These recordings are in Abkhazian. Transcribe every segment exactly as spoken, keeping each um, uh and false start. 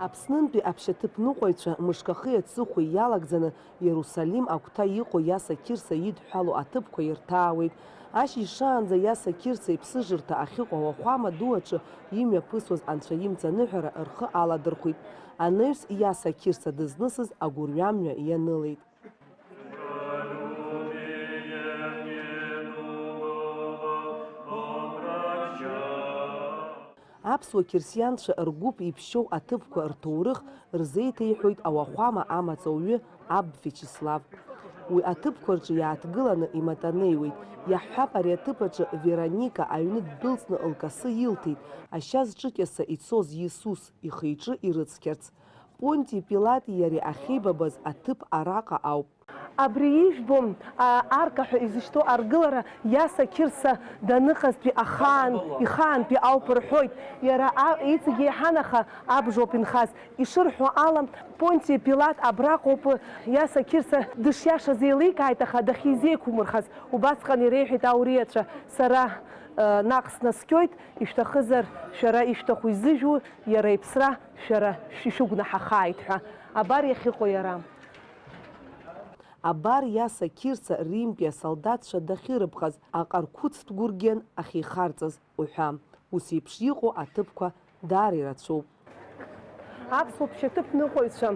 Аԥснынтәи аԥшьаҭыԥныҟәаҩцәа мышк ахи аҵыхәеи иалагӡаны Иерусалим агәҭа иҟоу Иаса Қьырса идҳәалоу аҭыԥқәа ирҭаауеит. Ашьыжь шаанӡа Иаса Қьырса иԥсыжырҭа ахьыҟоу ауахәама ду аҿы имҩаԥысуаз анцәа имҵаныҳәара рхы аладырхәит. Анаҩс Иаса Қьырса дызнысыз агәырҩамҩа ианылеит. Аԥсуа қьырсианцәа ргәыԥ иԥшьоу аҭыԥқәа рҭоурых рзеиҭеиҳәоит ауахәама амаҵуҩы аб Виачеслав. Уи аҭыԥқәа рҿы иааҭгыланы иматанеиуеит. Иаҳҳәап, ари аҭыԥ аҿы Вероника аҩны ддәылҵны лкасы илҭеит, ашьа зҿыкьаса ицоз Иисус ихы-иҿы ирыцқьарц. Понти Пилати иареи ахьеибабаз аҭыԥ араҟа ауп. Абри ижәбо, а, арка ҳәа изышьҭоу аргылара Иаса Қьырса даныҟазтәи ахаан, ихаантәи ауп рҳәоит. Иара а-, иҵегь еиҳан, аха абжоуп инхаз. Ишырҳәо ала, Понти Пилат абраҟоуп Иаса Қьырса дышиашаз еиликааит, аха дахьизеиқәмырхаз. Убасҟан иреиҳәеит ауриацәа, сара, э, наҟ снаскьоит, ишәҭахызар, шәара ишәҭаху изыжәу, иара иԥсра шәара шәышәыгәнаҳахааит ҳәа. Абар иахьыҟоу иара. Абар Иаса Қьырса Римтәи асолдаҭцәа дахьырыԥхаз, аҟарқәыцтә гәыргьан ахьихарҵаз уҳәа. Ус еиԥш иҟоу аҭыԥқәа даара ирацәоуп. Аԥсуа ԥшьаҭыԥныҟәаҩцәа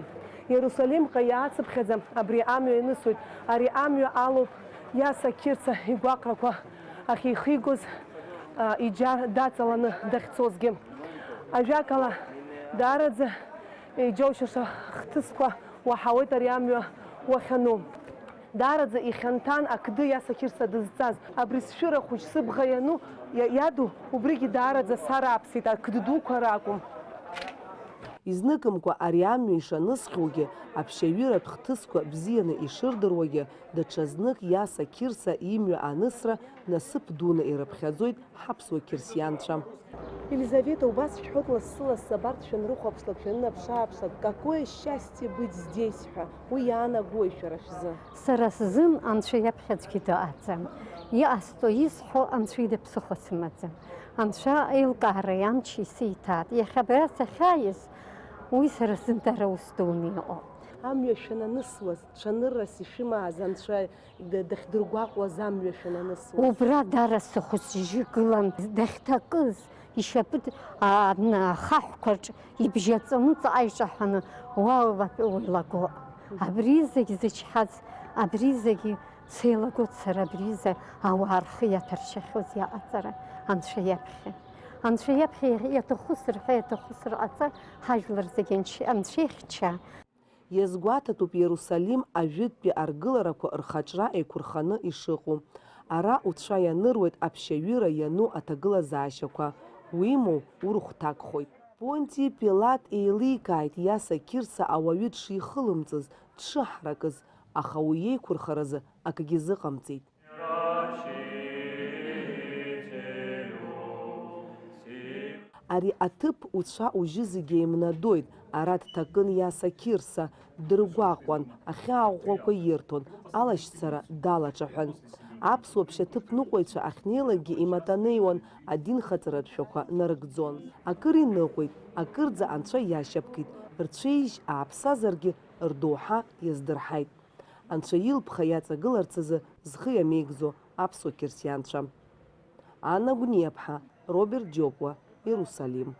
Иерусалимҟа иаацыԥхьаӡа абри амҩа ианысуеит. Ари амҩа алоуп Иаса Қьырса игәаҟрақәа ахьихигоз, а, иџьар даҵаланы дахьцозгьы. Ажәакала, даараӡа иџьоушьаша хҭысқәа уаҳауеит ари амҩа уахьану. Даараӡа ихьанҭан ақды Иаса Қьырса дызҵаз. Абри сшәыра хәыҷ сыбӷа иану, иа-, иаду, убригьы даараӡа сарааԥсеит, ақды дуқәа ракәым. Изныкымкәа ари амҩа ишанысхьоугьы, аԥшьаҩыратә хҭысқәа бзианы ишырдыруагьы, даҽазнык Иаса Қьырса имҩа анысра насыԥ дуны ирыԥхьаӡоит ҳаԥсуа қьырсианцәа. Елизавета, убас шәҳәоит, лассы-лассы абарҭ шәанрыхәаԥшлак, шәанынаԥш-ааԥшлак, какое счастье быть здесь ҳәа, уи иаанагои шәара шәзы? Сара сзын Анцәа иаԥхьа аӡәгьы дыҟаӡам. Иҟасҵо, исҳәо Анцәа ида ԥсыхәа сымаӡам. Анцәа аилкаара амч исиҭаат. Иахьа абра сахьааиз, уи сара сзын дара ус дуны иҟоуп. Амҩа шәананысуаз, цәаныррас ишәымааз Анцәа д-, дахьдыргәаҟуаз амҩа шәананысуаз. Убра дара сыхәыҷыжьы гылан, дахьҭакыз, ишьапы д-, а, н-, ахаҳәқәа рҿ ибжьаҵаны ҵаҟа иҿаҳәаны, уа, уа, уеилаго. Абри зегь зычҳаз, абри зегь сеилагоит сара, абри за ауаа рхы иаҭәаршьахьоу иаҟаҵара Анцәа иаԥхьа. Анцәа иаԥхьа иаҭаху сырҳәа, иаҭаху сырҟаҵа, ҳажәлар зегь анч-, Анцәа ихьча. Иазгәаҭатәуп Иерусалим ажәытәтәи аргыларақәа рхаҿра еиқәырханы ишыҟоу. Ара уцәа ианыруеит аԥшьаҩыра иану аҭагылазаашьақәа, уимоу, урыхәҭакхоит. Понти Пилат еиликааит Иаса Қьырса ауаҩы дшихылымҵыз, дшыҳаракыз, аха уи иеиқәырхаразы акгьы зыҟамҵеит. Ари аҭыԥ уцәа-ужьы зегьы еимнадоит, ара дҭакын Иаса Қьырса, дыргәаҟуан, ахьаа ӷәӷәақәа ирҭон, алашьцара далаҿаҳәан. Аԥсуа ԥшьаҭыԥныҟәаҩцәа ахьнеилакгьы иматанеиуан, адинхаҵаратә шәақәа нарыгӡон. Акыр иныҟәеит, акырӡа анцәа иашьапкит, рцәеижь ааԥсазаргьы рдоуҳа иаздырҳаит. Анцәа илԥха иаҵагыларц азы зхы иамеигӡо аԥсуа қьырсианцәа. Анна Гәниаԥҳа, Роберт Џьопуа, Иерусалим.